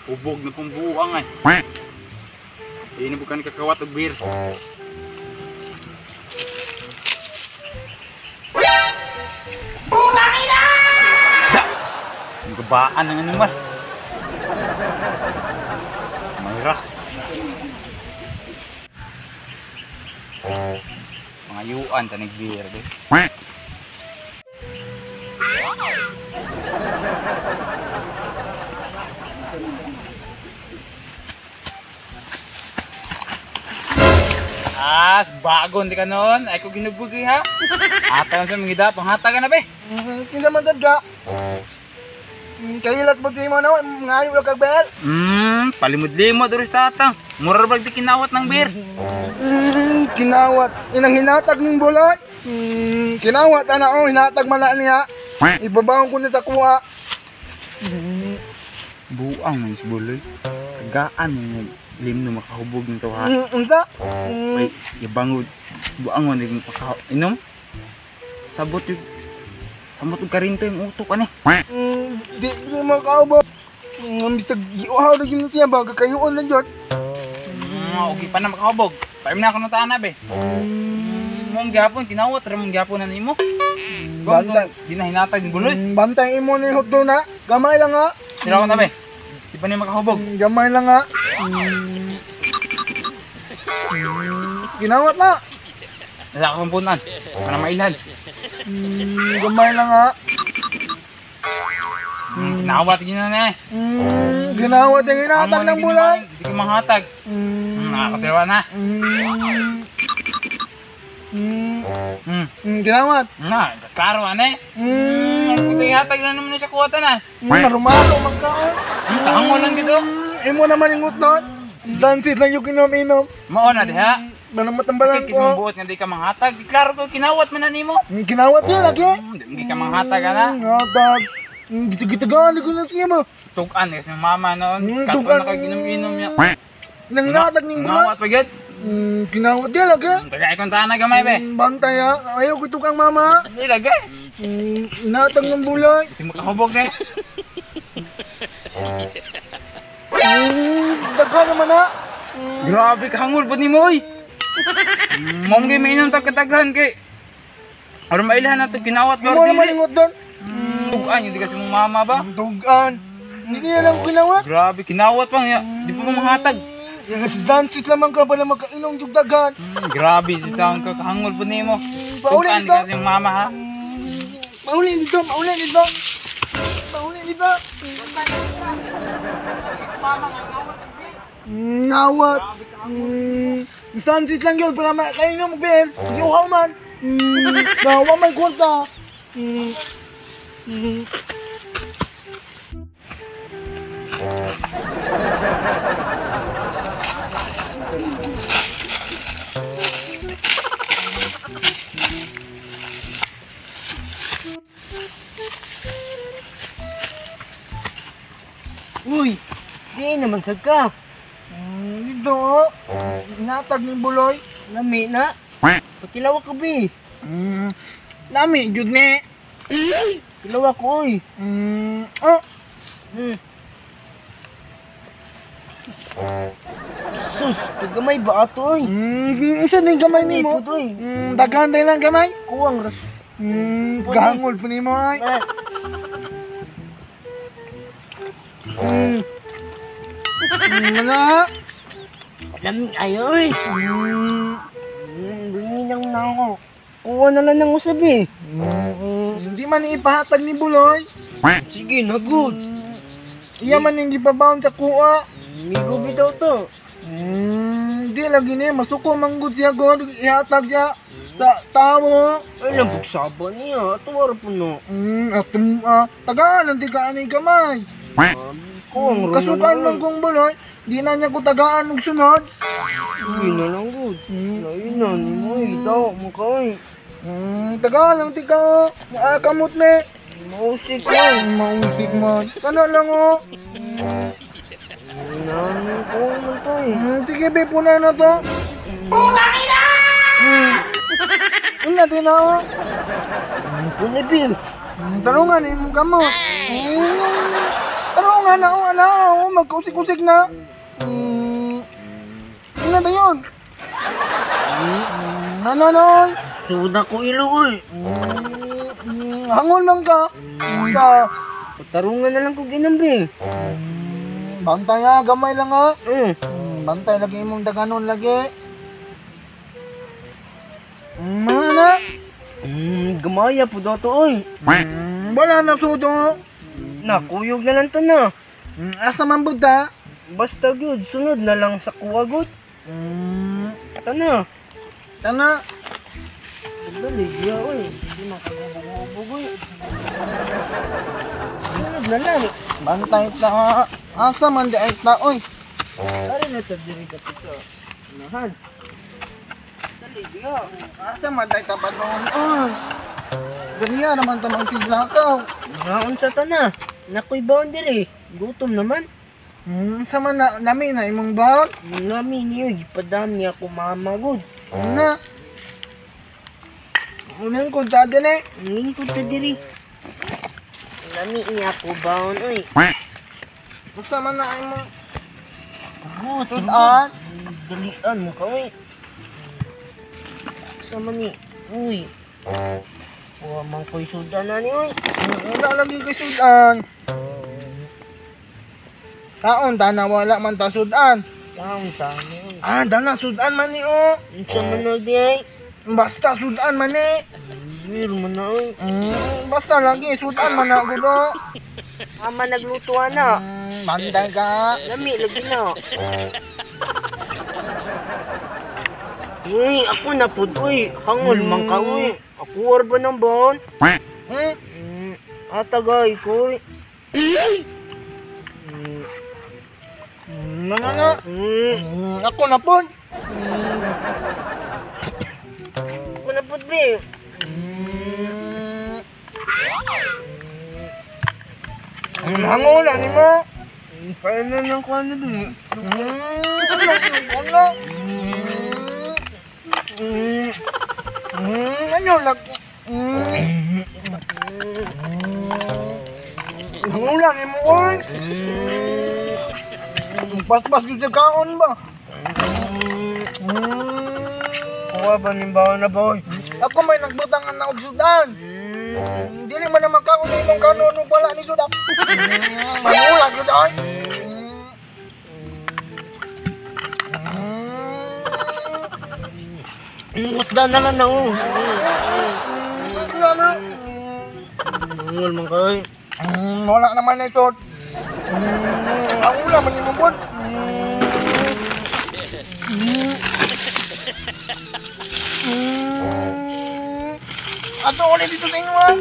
Ubog na pong buang ay. Hindi na bukan kakawat og beer. Putangina! Ang gabaan ng animal. Mayra. Mga yuan tanig beer be. Ah, bago hindi ka noon. Ay ko ginubugi ha. Ata sa mga ida, panghatagan na be. Kinsa man sad ka? Kailat mo mo na ngayo lang kag beer. Palimod-limod oris tatang. Mura bag di kinawat ng beer. Kinawat. Inang hinatag ning buloy. Kinawat ana oh, hinatag man na niya. Ibabawon ko ni sa kuha. Buang man si buloy. Tagaan man limno makahubog ng to ha. Unsa? Ay, ibangod. Buangon din paka inom. Sabot yung samot og karinto yung utok ani. Di di makahubog. Bisag giuhaw ra gyud siya ba kayuon lang jud. Okay pa na makahubog. Paim na ako ng taana be. Mong gyapon kinawat ra mong gyapon na nimo. Bantay di na hinatag ng buloy. Bantay imo ni hotdog na. Gamay lang ha. Sira ko na be. Di pa ni makahubog. Gamay lang ha. Ginawat na. Nasa akong punan. Para mailhan. Gamay lang ha. Ginawat gina na eh. Ginawat yung hinatag ng bulay. Hindi ka manghatag. Nakakatiwa na. Ginawat. Na, klaro ane. Puti hatag na naman siya kuwata na. Marumalo magkaon. Tango lang gito. Imo naman yung utnot. Dansit lang yung inom-inom. Mao na diha. Manamatambalan ko. Kismong buot nga di ka manghatag. Klaro ko kinawat man na nimo. Kinawat yun, lagi. Hindi ka manghatag ana. Hatag. Gitag-gitagan ko na siya mo. Tugan kasi mama noon. Tugan na kay ginom-inom niya. Nang natag ning bulat. Kinawat pa gyud. Kinawat yan lagi. Taga ikon tana gamay be. Bantay ha. Ayaw ko tukang mama. Hindi lagi. Natag ng bulay. Hindi makahubog eh. Daghan naman ha. Grabe kahangol pud nimo oy. Mong gyud mainom tag kataghan kay aron mailhan nato kinawat ba. Imo naman ingot doon. Tugan hindi kasi mong mama ba? Tugan. Hindi niya lang kinawat. Grabe kinawat pa niya. Di pa manghatag. Dansit lamang ka pala magkainom jug daghan. Grabe si taong ka kahangol pud nimo. Pauli Tugan dito. kasi mong mama ha. Pauli dito, pauli dito. Pauli dito. Nawat. Dansit lang yun para makainom beer. Yuhaw man. Nawa may kwarta. Uy, di naman sad ka. Dito, natag ni buloy. Lami na. Pakilawa ka bi. Lami jud ni. Kilawa ko oy. Oh. Sus, gamay ba ato oy? Unsa ning gamay nimo? Daghan day lang gamay. Kuwang ras. Gahangol pa nimo ay. Wala. Lami ayo oy. Binginang na ako. Kuha na lang ng usab eh. Hindi man ipahatag ni Buloy. Sige, nagod. Iya man yung gibabaon sa kuha. Migo bitaw to. Hindi lagi ni masuko manggod siya god ihatag siya. Sa tawo. Ay, nabugsaba niya. Atuwar po no. Atum tagaan ang tigaan ni gamay. Ko ang Kasukan man kong buloy, di na niya ko tagaan og sunod. Sige na lang gud. Lain na ni mo daw mo kay. Tagaan lang tika. Kamot ni. Mausik man. Mausik man. Kana lang oh. Nan ko man to eh. Sige be, puna na to. Putang ina! Una din na oh. Puna bil. Tarungan imong gamot. Tarungan na oh, ala oh, magkausik-usik na. Una na yun. Ano na? Suda ko ilo oy. Hangol lang ka. Ka. Tarungan na lang ko ginambi. Bantay ha, gamay lang ha. Bantay lagi imong daganon lagi. Mga na. Gamaya po daw to oy. Wala na sudo. Nakuyog na lang to na. Asa man buda? Basta gyud, sunod na lang sa kuwagot. Tana. Tana. Dali diya oy. Hindi makagubog-ubog oy. Sunod na lang. Bantay ta. Asa man di ay ta oy. Ari na ta diri ka sa unahan. Dali diya. Asa man di ta badon oy. Ganiya naman ta magsiglakaw. Naon sa tana? Nakoy baon diri. Gutom naman. Sa man na nami na imong baon. Nami niyo gipadami ako mama gud. Na. Uling ko ta dili. Lingkod ta diri. Nami niya ako baon oy. Asa man na imong Tutan. tutan? Dalian mo ka oy. Sa man ni? Uy. Wa man koy sudan na ni oy. Wala lagi kay sudan. Kaon ta na wala man ta sudan. Kaon ta ni oy. Ah, dana sudan man ni oh. Unsa man na di ay? Basta sudan man ni. Wir man na oy. Basta lagi sudan man na gud oh. Ama nagluto ana. Bantay ka. Lami lagi na. Uy, ako na pud uy. Hangol man ka uy. Ako war ba ng baon? Atagay ko uy. Na na na. Ako na pud. Ako na pud be. Hangol ani mo. Kaya na lang ko ano be. Ano? Ano lang? Hangulan mo oy. Paspas gyud sa kaon ba? Kuha ba ning baon na ba oy? Ako may nagbutang na og sudan. Dili man na magkaon na imong kanon ug wala ni sudan. Mangulan gyud oy. Hutda na lang na oh. Wala na. Hangol man ka oy. Wala naman na ito. Ang ulam man imong bud. Ato ulit dito sa inyo ah.